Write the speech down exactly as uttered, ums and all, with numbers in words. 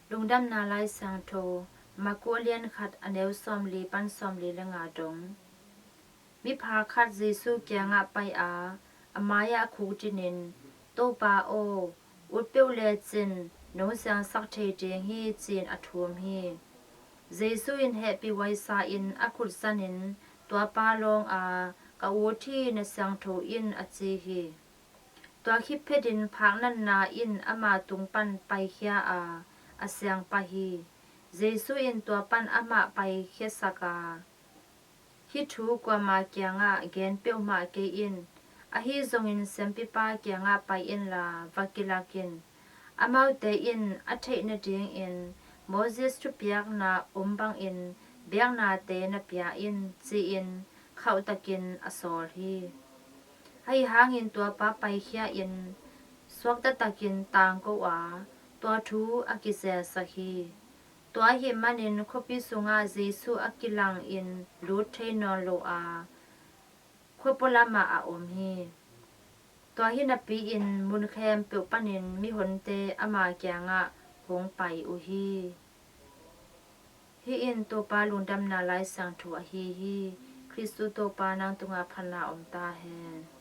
Lungdamna Lai Siangtho, Marku a lian khat, a neu sawmli pan sawmli le nga dong. Miphak khat Jesu kiangah pai a, a mai-ah khukdinin, "Topa aw, ut peuh lecin nong siangsak thei ding hi," ci-in a thum hi. Jesu in hehpih huaisa in a khut zanin tuapa lawng a, "Ka ut hi, na siangtho in," a ci hi. Tua khit phetin phaknatna in ama tung pan paikhia a, a siang pah hi. Jesu in tua pan amah paikhiasak a, "Hih thu kuama kiangah gen peuhmah kei in. Ahi zongin siampipa kiangah pai inla va kilak in. Amaute in a theih nadingin Moses thupiakna om bangin biaknate na pia in," ci-in khauhtakin a sawl hi. Ahi hangin tuapa paikhia in suakta takin tangko a, tua thu a kizelsak hi. Tua ahih manin khuapi sungah Jesu a kilangin lut thei nawn lo a, khua pualamah a om hi. Tua hi napi-in mun khempeuh panin mihonte ama kiangah hong pai uh hi. Hih in Topa Lungdamna Lai Siangtho ahi hi. Khristu Topa nang tungah phatna om ta hen.